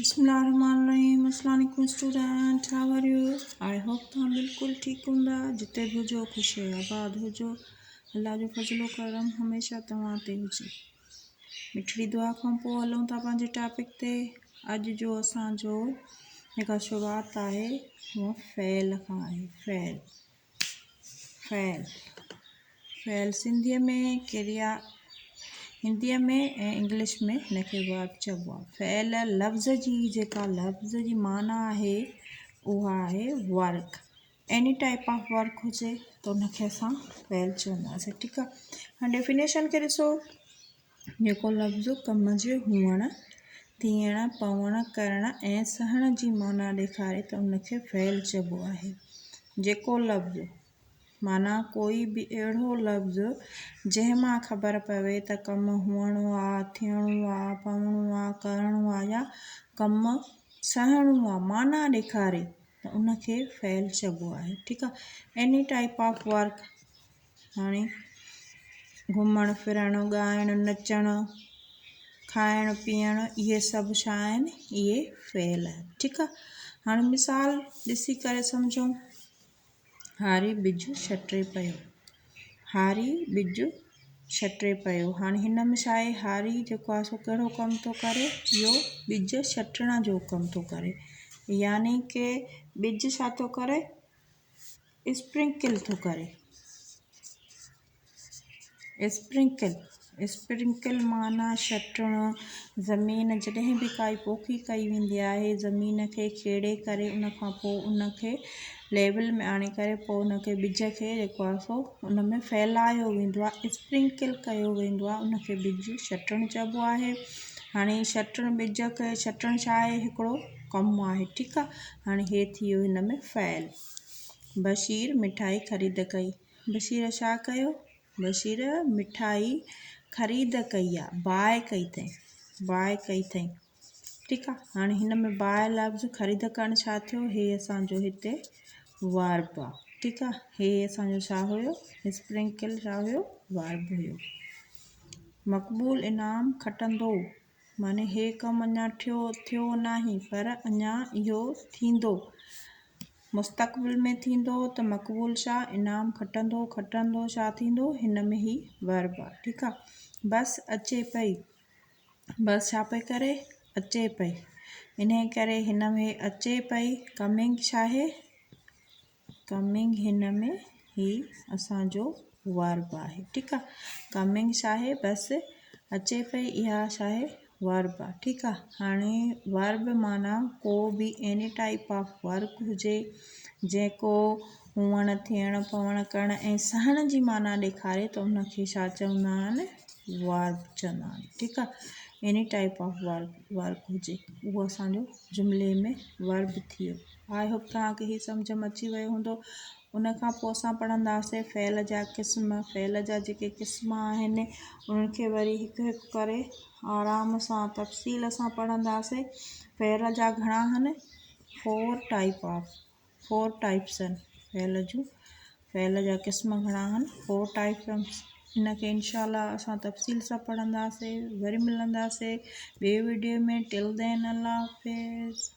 بسم الله الرحمن الرحيم السلام عليڪم student how are you I hope توهان بلڪل ٺيڪ هوندا جتي به هجو خوش ۽ آباد هجو الله جو فضل و ڪرم هميشه توهان تي هجي مٺڙي دعا کان پوء هلون ٿا پنهنجي ٽاپڪ تي اڄ جو اسان جو جيڪا شروعات آهي اها فعل کان آهي فعل فعل، فعل سنڌيء ۾ ڪريا، هنديء ۾ ۽ انگلش ۾ هن کي Verb چئبو آهي. فعل لفظ جي جيڪا لفظ جي معنيٰ آهي اها آهي work. Any type of work هجي ته ان کي اسان فعل چونداسين ٺيڪ آهي. هاڻي ڊيفينيشن کي ڏسو جيڪو لفظ ڪم جي هئڻ، ٿيڻ، پوڻ، ڪرڻ ۽ سهڻ جي معنيٰ ڏيکاري ته ان کي فعل چئبو آهي. جيڪو لفظ معنيٰ ڪوئي به اهڙو لفظ جنهن مان خبر پوي ته ڪم هئڻو آ، ٿيڻو آ، پوڻو آ، ڪرڻو آ يا ڪم سهڻو آ معنيٰ ڏيکاري ته ان کي فعل چئبو آهي. ٺيڪ آ. ايني ٽائيپ آف ورڪ هاڻي گهمڻ ڦرڻ، ڳائڻ نچڻ، کائڻ پيئڻ اهي سڀ ڇا آهن اهي فعل آهن ٺيڪ آهي هاڻي مثال ڏسي ڪري سمجهون هاري ٻج ڇٽي پيو هاري ٻج ڇٽي پيو هاڻي هن ۾ ڇا آهي هاري جيڪو آهي سو ڪهڙو ڪم ٿو ڪري اهو ٻج ڇٽڻ جو ڪم ٿو ڪري يعني ڪي ٻج ڇا ٿو ڪري اسپرنڪل ٿو ڪري. اسپرنڪل، اسپرنڪل معنيٰ ڇٽڻ، زمين جڏهن به ڪائي پوکي ڪئي ويندي آهي زمين کي کيڙي ڪري ان کان پوء ان کي ليول ۾ آڻي ڪري پوء ان کي ٻج کي جيڪو آهي سو ان ۾ ڦهلايو ويندو آهي اسپرنڪل ڪيو ويندو آهي ان کي ٻج ڇٽڻ چئبو آهي هاڻي ڇٽڻ ٻج کي ڇٽڻ ڇا آهي هڪڙو ڪم آهي ٺيڪ آهي هاڻي هي ٿي ويو هن ۾ فعل. بشير مٺائي خريد ڪئي. بشير ڇا ڪيو؟ بشير مٺائي خريد ڪئي آ، باء ڪئي اٿئي، باء ڪئي اٿئي. ٺيڪ آ، هاڻي هن ۾ باء لفظ خريد ڪرڻ ڇا ٿيو؟ هي اسان جو هتي ورب آ. ٺيڪ آ، هي اسان جو ڇا هيو؟ اسپرنڪل ڇا هيو؟ ورب هيو. مقبول انعام کٽندو. معني هي ڪم اڃا ٺھيو ٿيو ناهي پر اڃا اهو ٿيندو مستقبل ۾ ٿيندو ته مقبول ڇا انعام کٽندو کٽندو ڇا ٿيندو هن ۾ هي ورب آ ٺيڪ آ بس اچي پئي بس ڇا پئي ڪري اچي پئي انهي ڪري هن ۾ اچي پئي ڪمنگ ڇا آهي ڪمنگ هن ۾ هي اسان جو ورب آهي ٺيڪ آ ڪمنگ ڇا آهي بس اچي پئي اها ڇا آهي ورب آ ٺيڪ آ هاڻي ورب معنيٰ ڪو به ايني ٽائپ آف ورڪ هجي جيڪو هئڻ ٿيڻ پوڻ ڪرڻ ۽ سهڻ جي معنيٰ ڏيکاري ته ان کي ڇا چوندا آهن ورب چوندا آهن ٺيڪ آ any type of work work هجي اهو اسان جو جملي ۾ ورب ٿي ويو I hope توهان کي هي سمجهه ۾ اچي ويو هوندو. ان کان پوء اسان پڙهنداسين فعل جا قسم. فعل جا جيڪي قسم آهن انهن کي وري هڪ هڪ ڪري آرام سان تفصيل سان پڙهنداسين. فعل جا گهڻا آهن؟ Four type of four types آهن فعل جون. فعل جا قسم گهڻا آهن؟ فور ٽائپس آهن. ان کي انشاء الله اسان تفصيل سان پڙهنداسين. وري ملنداسين ٻي وڊيو ۾ ٽل دين الله حافظ.